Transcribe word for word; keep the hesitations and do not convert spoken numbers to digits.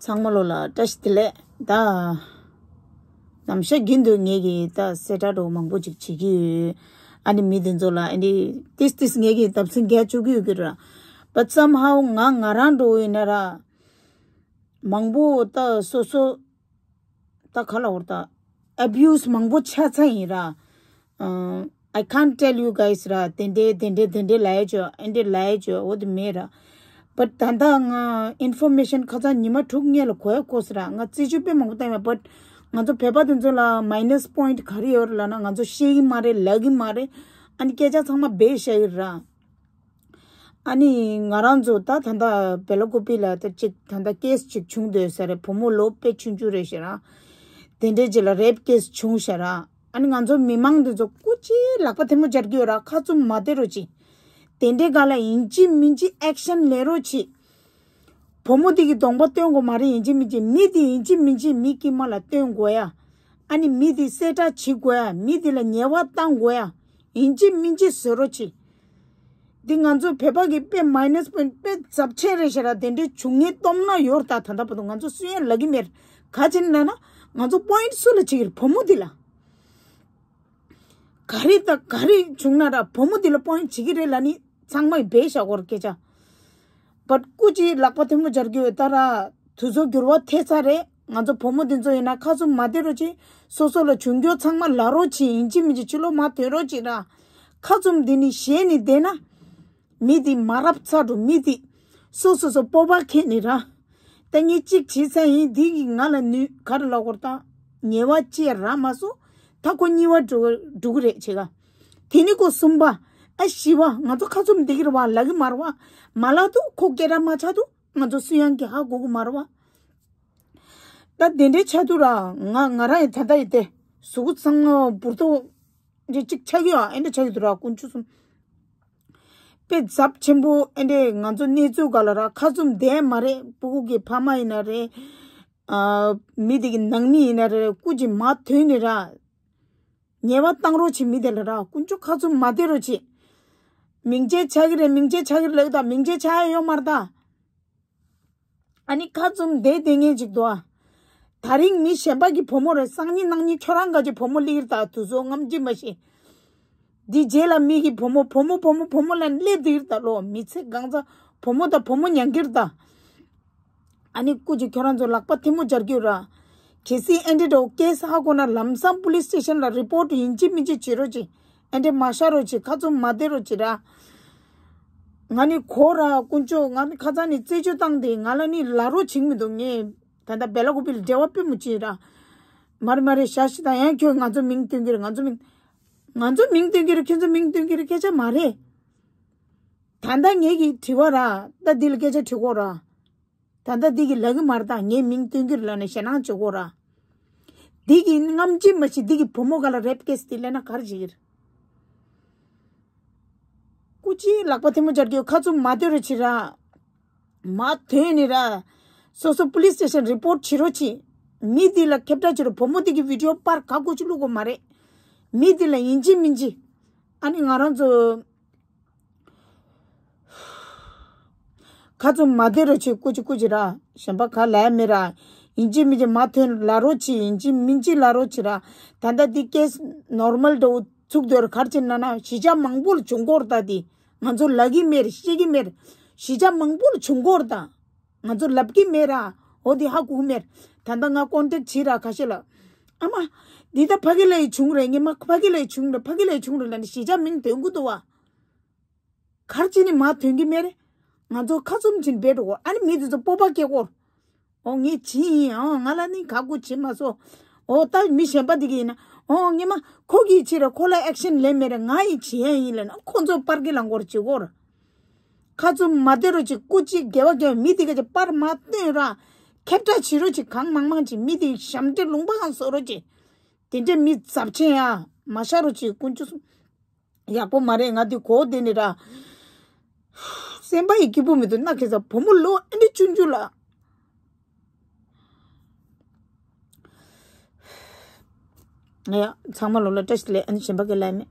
ཚང་མ་ལོ་ལ་བཀྲ་ཤིས་བདེ་ལེགས། ད་ནམ་ཞག་རྒྱུན་དུ་ངེད་ཀྱིས་ད་གསལ་བསྒྲགས་འདྲ་མང་པོ་ཅིག་བྱེད་ཀྱི་ཡོད། ཨ་ནི་མི་དེ་ཚོ་ལ་ཨ་ནི་ཏིས་ཏིས་ངེད་ཀྱིས་བརྡབ་གསིག་རྒྱག་བཅུག་གི་ཡོད་ཀྱི་ར། But somehow ང་ང་རང་འདྲ་ཡིན་ན་ར། མང་པོ་ད་སོ་སོ་ད་ག་ལ་བར་ད་ཨ་བྷིའུ་སི་མང་པོ་ཆགས་ཚར་ཡིན་ར། ཨ། I can't tell you guys ར། དེ་འདྲའི་དེ་འདྲའི་དེ་འདྲའི་ལབ་ཡ་ཅོ་ཨེ་འདྲའི་ལབ་ཡ་ཅོ་འོ་དེ་མེད་ར། But ད་ལྟ་ང་ཨིན་ཕོར་མེ་ཤན་ཁ་སང་ཉི་མ་དྲུག་སྔོན་ལ་གོ་ཡ་གོ་སོང་ར། ང་རྩད་གཅོད་དཔེ་མང་པོ་བཏང་ཡོད། But ང་ཚོ་བོད་པ་དེ་ཚོ་ལ་མའི་ནས་པོ་ཡིན་ཊི་ག་རེ་ཡོད་རེད་ལབ་ན། ང་ཚོ་ཤེས་ཀྱི་མ་རེད། ལབ་ཀྱི་མ་རེད། ཨ་ནི་སྐད་ཆ་ཚང་མ་སྦས་བཞག་གི་ར། ཨ་ནི་ང་རང་ཚོ་ད་ད་ལྟ་སྦེ་ལ་ཀུ་པི་ལ་ད་ཅིག་ད་ལྟ་ཀེ་སི་ཅིག་བྱུང་སྡོད་ས་རེད། བུ་མོ་ལོ་དཔེ་ཆུང་ཆུང་རེད་ཤག་ར། དེ་འདྲའི་རྗེས་ལ་རེབ་ཀེ་སི་བྱུང་ཤག་ར། ཨ་ནི་ང་ཚོ་མི་མང་འདི་ཚོ་སྐུ་མཁྱེན་ལག་པ་ཐལ་མོ་སྦྱར་གྱི་ཡོད་ར། ཁ་བཙུམ་མ་བསྡད་རོགས་གྱིས། དེ་འདྲའི་སྒང་ལ་ཡིན་གཅིག་མིན་གཅིག་ཨེག་ཤན་ལེན་རོགས་གྱིས། བུ་མོ་འདི་གི་གདོང་པ་སྟོན་དགོས་མ་རེད། ཡིན་གཅིག་མིན་གཅིག་མི་འདི་ཡིན་གཅིག་མིན་གཅིག་མི་དཀྱུས་མ་ལ་སྟོན་དགོས་ཡ། ཨ་ནི་མི་འདི་གསལ་བསྒྲགས་བྱེད་དགོས་ཡ། མི་འདི་ལ་ཉེས་པ་བཏང་དགོས་ཡ། ཡིན་གཅིག་མིན་གཅིག་བཟོ་རོགས་གྱིས། འདི་ང་ཚོ་བོད་པ་གི་དཔེ་མའི་ནས་པོ་ཡིན་ཊི་དཔེ་ཚབས་ཆེན་རེད་ཤག་ར། དེ་འདྲའི་བྱུང་ངེས་སྟོབས་ན་ཡོད་རེད། ད་ད་ལྟ་བར་དུ་ང་ཚོ་སུ་ཡང་ལབ་ཀྱི་མེད། ག་ཅི་ན་ན་ང་ཚོ་པོ་ཡིན་ཊི་སུ་ལ་བྱེད་ཀྱི་རེད། བུ་མོ་འདི་ལ། ག་རེ་དང་ག་རེ་བྱུང་ན་ར་བུ་མོ་འདི་ལ་པོ་ཡིན་ཊི་བྱེད་ཀྱི་རེད་ལབ་ནི་ཚང་མས་སྦས་བཞག་གོ་ར་སྐད་ཆ། བཊ་སྐུ་མཁྱེན་ལག་པ་ཐལ་མོ་སྦྱར་གྱི་ཡོད་ད་ར། དུས་ཚོད་འགྱུར་བ་ཐེབས་ཚར་རེད། ང་ཚོ་བུ་མོ་འདི་ཚོ་ཡིན་ན་ཁ་བཙུམ་མ་བསྡད་རོགས་གྱིས། སོ་སོ་ལ་བྱུང་རྒྱུ་ཚང་མ་ལབ་རོགས་གྱིས། ཡིན་གཅིག་མིན་གཅིག་ཕྱི་ལོགས་མ་ཐོན་རོགས་གྱིས་ར། ཁ་བཙུམ་འདི་ནི་ཞེད་ནི་བསྡད་ན། མི་འདི་མ་རབས་ཚ་འགྲོ། མི་འདི་སོ་སོ་སོ་སྤོབས་པ་ཁེངས་ནི་ར། ད་ངས་གཅིག་བྱས་ཚར་ཡིན། འདི་གིས་ང་ལ་ནུས་ག་རེ་ལབ་དགོས་རེད་ད། ཉེས་པ་བཅས་རག་མ་སོང་། ད་ཁོ་གཉིས་པ་འགྲོ་འགྲོ་གི་རེད་བྱེད་ག། དེ་ནི་ཁོ་གསུམ་པ། ཨ་བཞི་པ། ང་ཚོ་ཁ་བཙུམ་བསྡད་ཀྱི་རེད་བ། ལབ་ཀྱི་མ་རེད་བ། མ་ལབ་དུས་ཁོ་སྐད་གྲགས་མ་ཆགས་དུས་ང་ཚོ་སུ་ཡང་གིས་ཧ་གོ་གི་མ་རེད་བ། ད་དེ་འདྲའི་ཆགས་དུས་ར་ང་ང་རང་ཡི་ད་ལྟ་ཡི་དེ་གཟུགས་པོ་ཚང་མ་འབུར་ཏོ་འདྲ་གཅིག་ཆགས་ཀྱི་ཡོད། ཨེ་འདྲ་ཆགས་ཀྱི་འདུག་ར། དཀོན་མཆོག་གསུམ། དཔེ་ཚབས་ཆེན་པོ་ཨེ་འདྲའི་ང་ཚོ་གནས་ཚུལ་ག་ལ་ར་ཁ་བཙུམ་བསྡད་མ་རེད། སྤུ་གུ་གི་ཕ་མ་ཡིན་ན་རེད། ཨ། མི་དེ་གི་ནང་མི་ཡིན་ན་རེད། སྐུ་མཁྱེན་མ་ཐོན་ནི་ར། ཉེས་པ་བཏང་རོགས་བྱེད། མི་དེ་ལ་ར་དཀོན་མཆོག་ཁ་བཙུམ་མ་བསྡད་རོགས་བྱེད། མིང་ཆད་ཆགས་ཀྱི་རེད། མིང་ཆད་ཆགས་ཀྱི་རེད་ལབ་ད་མིང་ཆད་ཆགས་ཡ་ཡོད་མ་རེད་ད། ཨ་ནི་ཁ་བཙུམ་བསྡད་བསྡད་མཁན་ཅིག་འདུག་ཨ། ད་རིང་མི་གཞན་པ་གི་བུ་མོ་རེད། སང་ཉིན་གནངས་ཉིན་ཁྱོད་རང་ག་ཅིག་བུ་མོ་སླེབས་ཀྱི་རེད་ད། དུས་ཚོད་སྔ་ཕྱི་མ་ཤེས། འདི་རྗེས་ལ་མི་གི་བུ་མོ་བུ་མོ་བུ་མོ་བུ་མོ་ལབ་སླེབས་བསྡད་ཀྱི་རེད་ད། ལོ་མི་ཚེ་གང་ཚ་བུ་མོ་དང་བུ་མོ་མྱང་གི་རེད་ད། ཨ་ནི་སྐུ་མཁྱེན་ཁྱོད་རང་ཚོ་ལག་པ་ཐལ་མོ་སྦྱར་གྱི་ཡོད་ར། གལ་སྲིད་ཨེ་འདྲ་འདྲ་བོ་ཀེ་སི་ཧ་གོ་ན་ལམ་སང་པུ་ལིས་སི་ཊེ་ཤན་ལ་རི་པོ་ཊི་ཡིན་གཅིག་མིན་གཅིག་བྱེད་རོགས་གྱིས། ཨེ་འདྲ་མ་བཞག་རོགས་གྱིས། ཁ་བཙུམ་མ་བསྡད་རོགས་གྱིས་ར། ང་ནི་གོ་ར་དཀོན་མཆོག་ང་ནི་ཁ་སང་ནས་རྩད་གཅོད་བཏང་སྟེ་ང་ལ་ནི་ལབ་རོགས་བྱེད་ཀྱི་མི་འདུག་ངས་ད་ལྟ་སྦེ་ལ་ཀུ་པི་ལ་འབྲེལ་བ་དཔེ་མི་བྱེད་ར། མ་རེད་མ་རེད། ཞག་ཤིག་དང་ཡང་ཁྱོད་ང་ཚོ་མིང་སྟོན་གྱི་རེད། ང་ཚོ་མིང་། ང་ཚོ་མིང་སྟོན་གྱི་རེད། ཁྱོད་ཚོ་མིང་སྟོན་གྱི་རེད། སྐད་ཆ་མ་རེད། ད་ལྟ་ངེད་ཀྱི་དྲི་བ་ར། ད་འདི་ལ་སྐད་ཆ་དྲི་གོ་ར། ད་ལྟ་འདི་གི་ལབ་གི་མ་རེད་ད། ངས་མིང་སྟོན་གྱི་རེད་ལབ་ནས་ཞེད་སྣང་བྱེད་གོ་ར། འདི་གི་སྔ་ཕྱི་མ་ཤེས། འདི་གི་བུ་མོ་ག་ལ་རེབ་ཀེ་སི་འདི་ལབ་ན་ག་རེ་བྱེད་ཀྱི་རེད། སྐུ་མཁྱེན་ལག་པ་ཐལ་མོ་སྦྱར་གྱི་ཡོད། ཁ་བཙུམ་མ་སྡོད་རོགས་བྱེད་ར། མ་ཐོན་ནི་ར། སོ་སོ་པུ་ལིས་སི་ཊེ་ཤན་རི་པོ་ཊི་བྱེད་རོགས་བྱེད། མི་འདི་ལ་ཁྱབ་བསྒྲགས་བྱེད་རོགས། བུ་མོ་འདི་གི་བི་ཌི་ཡོ་པར་ག་དགོས་ཅི་བླུག་དགོས་མ་རེད། མི་འདི་ལ་ཡིན་གཅིག་མིན་གཅིག་ཨ་ནི་ང་རང་ཚོ་ཁ་བཙུམ་མ་སྡོད་རོགས་བྱེད། སྐུ་མཁྱེན་སྐུ་མཁྱེན་ར། གཞན་པ་ག་ལབ་ཡ་མེད་ར། ཡིན་གཅིག་མིན་གཅིག་མ་ཐོན་ལབ་རོགས་བྱེད། ཡིན་གཅིག་མིན་གཅིག་ལབ་རོགས་བྱེད་ར། ད་ལྟ་འདི་ཀེ་སི་ནོར་མལ་འདྲ་བོ་ཚུགས་སྡོད་ར། ག་རེ་བྱེད་ན་ན་གཞིས་ཆགས་མང་པོ་ལ་བྱུང་གོ་ར། ད་འདི་ང་ཚོ་ལབ་ཀྱི་མེད་ར། ཤེས་ཀྱི་མེད་ར། གཞིས་ཆགས་མང་པོ་ལ་བྱུང་གོ་ར། ད་ང་ཚོ་ལབ་ཀྱི་མེད་ར། འོ་འདི་ཧ་གོ་གི་མེད་ར། ད་ལྟ་ང་ཀོན་ཊེག་བྱེད་ར་ཁ་ཤས་ལ། ཨ་མ། འདི་ད་ཕ་གི་ལ་ཡི་བྱུང་རེད། ངས་མ་ཕ་གི་ལ་ཡི་བྱུང་རེད། ཕ་གི་ལ་ཡི་བྱུང་རེད་ལབ་ནས་གཞིས་ཆགས་མིང་འདོན་གི་འདུག་བ། ག་རེ་བྱས་ནས་མ་ཐོན་གྱི་མེད་རེད། ང་ཚོ་ཁ་བཙུམ་བྱས་ནས་སྦས་འགྲོ་གོ། ཨ་ནི་མི་དེ་ཚོ་སྤོབས་པ་སྐྱེ་གོ། ཨོ་ངས་བྱས་ཡིན། ཨོ་ང་ལ་ནི་ག་དགོས་བྱེད་མ་སོང་། ཨོ་ད་མི་གཞན་པ་དེ་གི་ཡིན་ན། ཨོ་ངས་མ་ཁོ་གིས་བྱས་རེད། ཁོ་ལ་ཨེག་ཤན་ལེན་མེད་རེད། ང་ཡིས་བྱས་ཡ་ཡིན་ལབ་ན་ཁོ་ཚོ་པར་གྱི་ལང་གོར་བྱེད་གོ་ར། ཁ་བཙུམ་མ་སྡོད་རོགས་བྱེད། སྐུ་མཁྱེན་དགེ་བ་དགེ་བ། མི་དེ་ག་ཅིག་པར་མ་སྟོན་ར། ཁྱབ་བསྒྲགས་བྱེད་རོགས་བྱེད། གང་མང་མང་བྱེད། མི་དེ་ཞབས་འདྲེན་ལུང་པ་གང་བཟོ་རོགས་བྱེད། དེ་འདྲའི་མི་ཚབས་ཆེན་ཡ་མ་བཞག་རོགས་བྱེད། དཀོན་མཆོག་གསུམ། ཡག་པོ་མ་རེད། ང་འདི་གོ་བསྡད་ནི་ར། སེམས་པ་ཡི་སྐྱིད་པོ་མི་འདུག་སྣ་ཁེ་ས་བུ་མོ་ལོ་ཨེ་འདྲ་ཆུང་ཆུང་ལ། ང་ཡ་ཚང་མ་ལོ་ལ་བཀྲ་ཤིས་བདེ་ལེགས། ཨ་ནི་གཞན་པ་གི་ལབ་མེད།